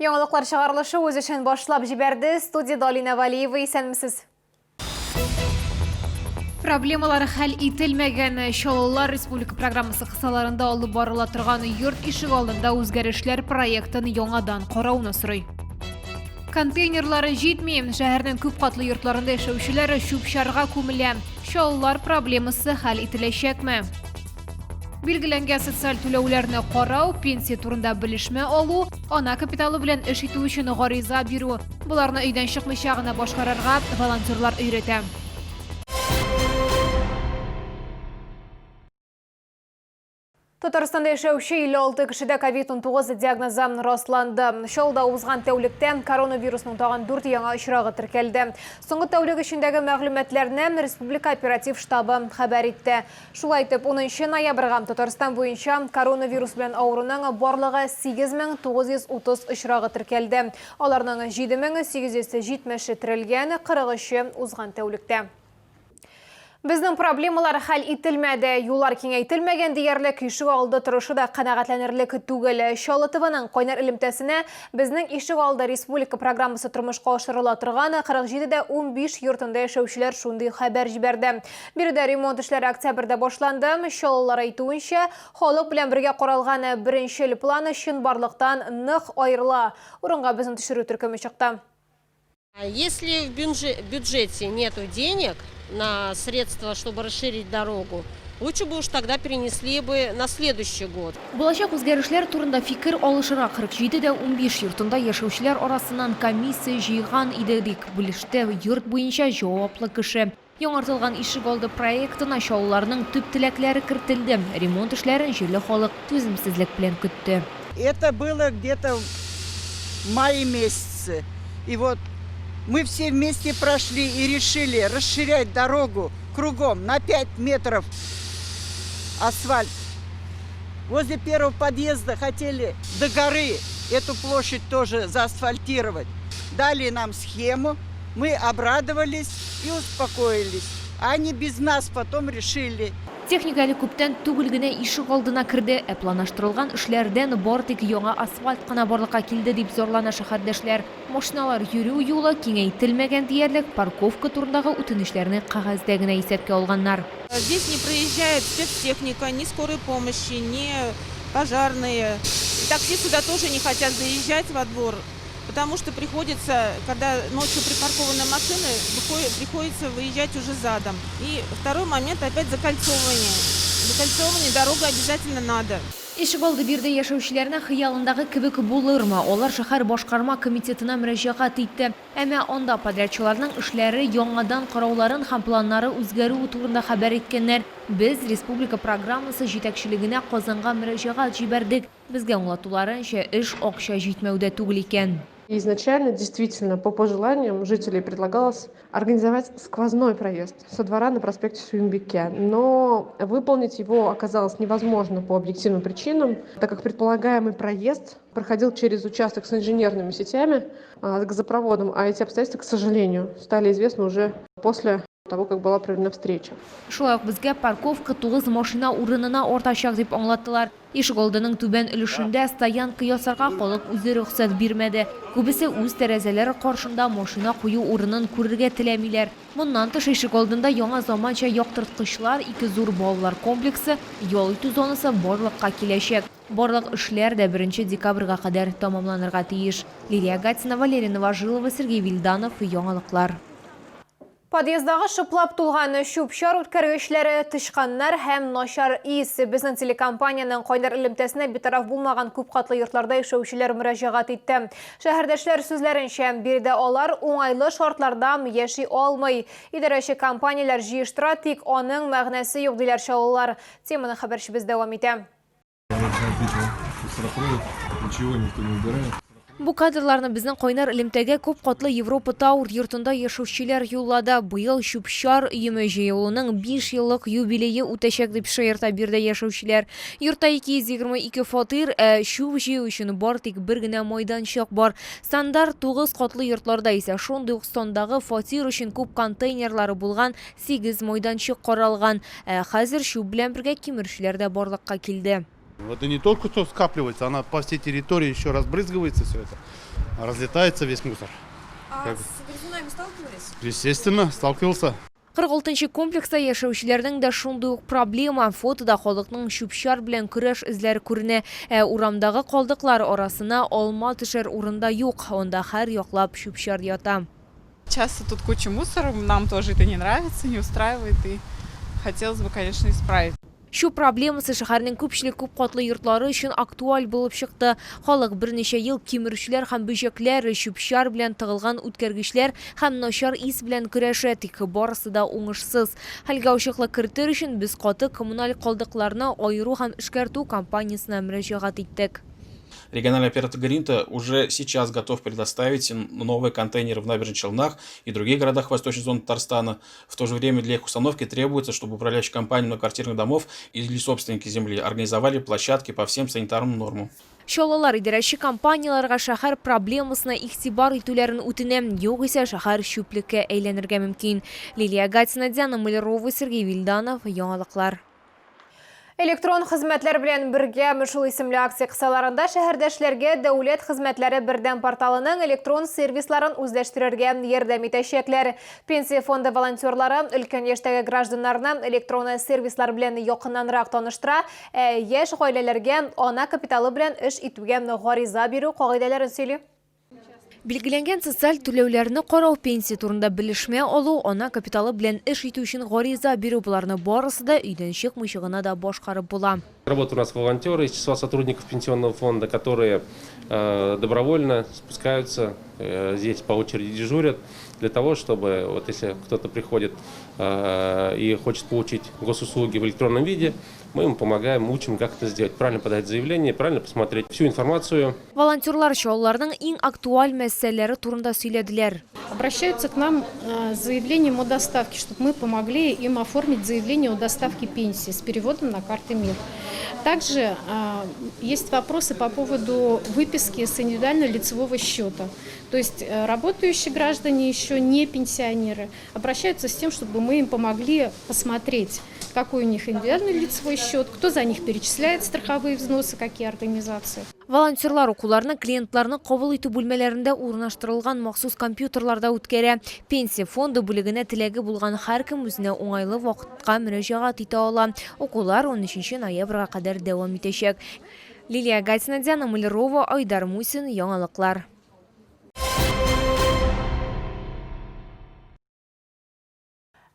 Яңалыклар чыгарылышы үз эшен башлап җибәрде. Студиядә Алинә Валиева, исәнмесез. Проблемалары хәл ителмәгән Чаллылар республика программасы кысаларында алып барыла торган йорт ишегалдында үзгәрешләр проектын яңадан карауны сорый. Контейнерлары җитми. Шәһәрнең күп катлы йортларында яшәүчеләр чүп-чарга күмелә. Чаллылар проблемасы хәл ителәчәкме? Билгеләнгән социаль түләүләрне карау, пенсия турында белешмә алу, ана капиталы белән эш итү өчен гариза бирү. Боларны өйдән чыкмыйча гына башкарырга волонтерлар өйрәтә. Татарстанда яшәүче 56 кешедә COVID-19 диагнозы расланды. Чаллыда узган тәүлектә коронавирусның тагын 4 яңа очрагы теркәлде. Соңгы тәүлек эчендәге мәгълүматларны Республика оператив штабы хәбәр итте. Шулай итеп, унынчы ноябрьгә Татарстан буенча коронавирус белән авыруның барлыгы 8930 очрагы теркәлде. Аларның 7870-е терелгән, 43-е узган тәүлектә. Безнең проблемалар хәл ителмәде, юллар киңәйтелмәгән диярлек, ишек алды торышы да канәгатьләнерлек түгел. Чаллы ТВның кайнар элемтәсенә Безнең ишек алды республика программасы тормышка ашырыла торган 47 дә 15 йортында яшәүчеләр шундый хәбәр җибәрде. Биредә ремонт эшләре октябрьдә башланды. Чаллылар әйтүенчә, халык белән бергә каралган беренчел план чынбарлыктан нык аерыла. Урынга безнең төшерү төркеме чыкты. Если в бюджете нету денег на средства, чтобы расширить дорогу, лучше бы уж тогда перенесли бы на следующий год. Булачак үзгәрешләр турында фикер алышырга 47 дә 15 йортында яшәүчеләр арасыннан комиссия җыйган иде, дип бүлеште йорт буенча җаваплы кеше. Яңартылган ишегалды проектына чаллыларның төп теләкләре кертелде. Ремонт эшләрен җирле халык түземсезлек белән көтте. Это было где-то в мае месяце. И вот мы все вместе прошли и решили расширять дорогу кругом на 5 метров асфальт. Возле первого подъезда хотели до горы эту площадь тоже заасфальтировать. Дали нам схему. Мы обрадовались и успокоились. Они без нас потом решили. Техника әле күптән түгел генә ишегалдына керде, ә планлаштырылган эшләрдән бары тик яңа асфальт кына барлыкка килде, дип зарлана шәһәрдәшләр. Машиналар йөрү юлы киңәйтелмәгән диярлек, парковка турындагы үтенечләрне кәгазьдә генә исәпкә алганнар. Здесь не проезжает спецтехника, ни скорой помощи, ни пожарные. Такси сюда тоже не хотят заезжать во двор. Потому что приходится, когда ночью припаркованы машины, приходится выезжать уже задом. И второй момент опять закольцовывание. Закольцовывание дорога обязательно надо. Ишегалды биредә яшәүчеләрнең хыялындагы кебек булырмы? Алар шәһәр башкарма комитетына мөрәҗәгать итте. Әмма анда подрядчыларның эшләре яңадан карауларын һәм планнары үзгәрүе турында хәбәр иткәннәр. Без республика программасы җитәкчелегенә Казанга мөрәҗәгать җибәрдек. Безгә аңлатуларынча, эш акча җитмәүдә түгел икән. Изначально, действительно, по пожеланиям жителей предлагалось организовать сквозной проезд со двора на проспекте Сююмбике. Но выполнить его оказалось невозможно по объективным причинам, так как предполагаемый проезд проходил через участок с инженерными сетями, с газопроводом, а эти обстоятельства, к сожалению, стали известны уже после того, как была проведена встреча. Шулай ук безгә парковка 9 машина урынына артачак дип аңлаттылар. Ишегалдының түбән өлешендә стоянка ясарга халык үзе рөхсәт бирмәде. Күбесе үз тәрәзәләре каршында машина кую урынын күрергә теләмиләр. Моннан тыш, ишегалдында яңа заманча яктырткычлар, ике зур балалар комплексы, ял итү зонасы барлыкка киләчәк. Барлык эшләр дә беренче декабрьгә кадәр тәмамланырга тиеш. Лилия Гатина, Валерия Новожилова, Сергей Вильданов, Яңалыклар. Подъездагы шыплап тулган чүп-чар үткәргечләре, тычканнар һәм начар ис. Безнең телекомпаниянең кайнар элемтәсенә битараф булмаган күпкатлы йортларда яшәүчеләр мөрәҗәгать итте. Шәһәрдәшләр сүзләренчә, биредә алар уңайлы шартларда яши алмый. Идарәче компанияләр җыештыра, тик аның мәгънәсе юк, диләр чаллылар. Теманы хәбәрчебез дәвам итә. Бу кадрларны безнең кайнар элемтәгә күп катлы Европа Тауэр йортында яшәүчеләр юллады. Быел чүп-чар өеме җыелуның 5 еллык юбилее үтәчәк, дип шаярта биредә яшәүчеләр. Йортта 222 фатир, ә чүп җыю өчен бары тик бер генә майданчык бар. Стандарт 9 катлы йортларда исә шундый ук сандагы фатир өчен күп контейнерлары булган 8 майданчык каралган. Ә хәзер чүп белән бергә кимерүчеләр дә барлыкка килде. Это не только что скапливается, она по всей территории еще разбрызгивается все это, разлетается весь мусор. А с грызунами сталкивались? Естественно, сталкивался. 46 комплекста яшәүчеләрнең дә шундый ук проблема. Фотода халыкның чүп-чар белән көрәш эзләре күренә. Ә урамдагы калдыклар арасына алма төшәр урын да юк. Анда һәр яклап чүп-чар ята. Часто тут куча мусора, нам тоже это не нравится, не устраивает, и хотелось бы, конечно, исправить. Чүп проблемасы шәһәрнең күпчелек күп катлы йортлары өчен актуаль булып чыкты. Халык берничә ел кимерүчеләр һәм бөҗәкләр, чүп-чар белән тыгылган үткәргечләр һәм начар ис белән көрәшә, тик барысы да уңышсыз. Хәлгә ачыклык кертер өчен без каты коммуналь калдыкларны аеру һәм эшкәртү компаниясенә мөрәҗәгать иттек. Региональный оператор Гринта уже сейчас готов предоставить новые контейнеры в Набережных Челнах и других городах восточной зоны Татарстана. В то же время для их установки требуется, чтобы управляющие компании многоквартирных домов или собственники земли организовали площадки по всем санитарным нормам. Чаллылар идарәче компанияләргә шәһәр проблемасына игътибар итүләрен үтенә, югыйсә шәһәр чүплеккә әйләнергә мөмкин. Лилия Гатина, Диана Малярова, Сергей Вильданов, Яңалыклар. Электрон хезмәтләр белән бергә шул исемле акция кысаларында шәһәрдәшләргә дәүләт хезмәтләре бердәм порталының электрон сервисларын үзләштерергә ярдәм итәчәкләр. Пенсия фонды волонтерлары өлкән яшьтәге гражданнарны электрон сервислар белән якыннанрак таныштыра, ә яшь гаиләләргә ана капиталы белән эш итүгә гариза бирү кагыйдәләрен сөйли. Билгеләнгән социаль түләүләрне карау, пенсия турында белешмә алу, ана капиталы белән эш итү өчен гариза бирү – боларны барысы да өйдән чыкмыйча гына да башкарып була. Работают у нас волонтеры из числа сотрудников пенсионного фонда, которые добровольно спускаются, здесь по очереди дежурят, для того, чтобы, вот если кто-то приходит и хочет получить госуслуги в электронном виде, мы ему помогаем, учим, как это сделать, правильно подать заявление, правильно посмотреть всю информацию. Волонтерлар чаллыларның иң актуаль мәсьәләләре турында сөйләделәр. Обращаются к нам с заявлением о доставке, чтобы мы помогли им оформить заявление о доставке пенсии с переводом на карты МИР. Также есть вопросы по поводу выписки с индивидуального лицевого счета. То есть работающие граждане, еще не пенсионеры, обращаются с тем, чтобы мы им помогли посмотреть, какой у них индивидуальный лицевой счет, кто за них перечисляет страховые взносы, какие организации. Волонтерлар укуларны клиентларны кабул итү бүлмәләрендә урнаштырылган махсус компьютерларда үткәрә. Пенсия фонды бүлегенә теләге булган һәркем үзенә уңайлы вакытка мөрәҗәгать итә ала. Укулар 13 ноябрьгә кадәр дәвам итәчәк. Лилия Гатина, Диана Малярова, Айдар Мусин, Яңалыклар.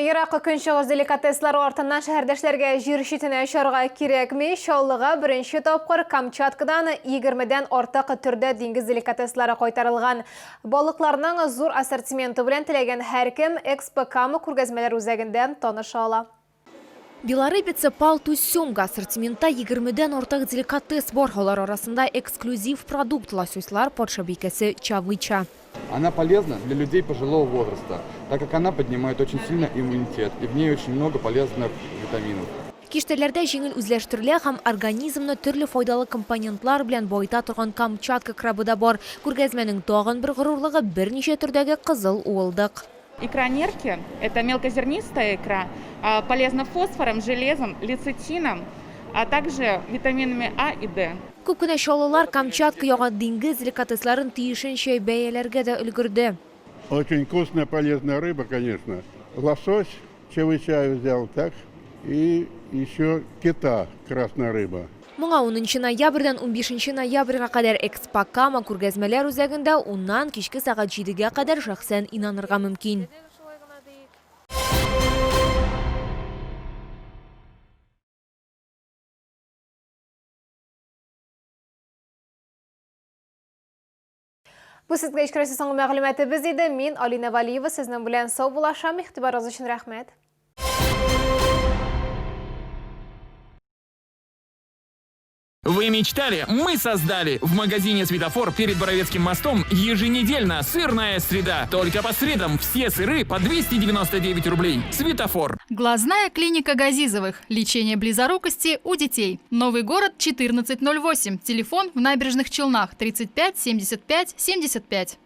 Ерак Көнчыгыш деликатеслары артыннан шәһәрдәшләргә җир читенә очарга кирәкми. Чаллыга беренче тапкыр Камчаткадан 20дән артык төрдә диңгез деликатеслары кайтарылган. Балыкларның зур ассортименты белән теләгән һәркем Экспо Кама күргәзмәләр үзәгендә таныша ала. Белорыбица, палтус, семга. Ассортиментта 20дән артык деликатес бар. Алар арасында эксклюзив продукт лососьлар патшабикәсе чавыча. Она полезна для людей пожилого возраста, так как она поднимает очень сильно иммунитет, и в ней очень много полезных витаминов. Киштәләрдә җиңел үзләштерелә һәм организмны төрле файдалы компонентлар белән баета торган Камчатка крабы да бар. Күргәзмәнең тагын бер горурлыгы берничә төрдәге кызыл уылдык. Икра нерки – это мелкозернистая икра, полезна фосфором, железом, лецитином, а также витаминами А и Д. Күп кенә чаллылар Камчатка ягы диңгез деликатесларын тиешенчә бәяләргә дә өлгерде. Очень вкусная, полезная рыба, конечно. Лосось, чавыча взял, так, и еще кета, красная рыба. Моңа 10 ноябрьдән 15 ноябрьгә кадәр Экспо Кама күргәзмәләр үзәгендә 10-нан кичке сәгать 7гә кадәр шәхсән инанырга мөмкин. Бу сезгә ишкерәсе соңгы мәгълүматыбыз иде. Мин Алина Валиева сезнең белән саубуллашам. Игътибарыгыз өчен рәхмәт. Вы мечтали? Мы создали! В магазине «Светофор» перед Боровецким мостом еженедельно сырная среда. Только по средам все сыры по 299 рублей. «Светофор». Глазная клиника Газизовых. Лечение близорукости у детей. Новый город 1408. Телефон в Набережных Челнах 35 75 75.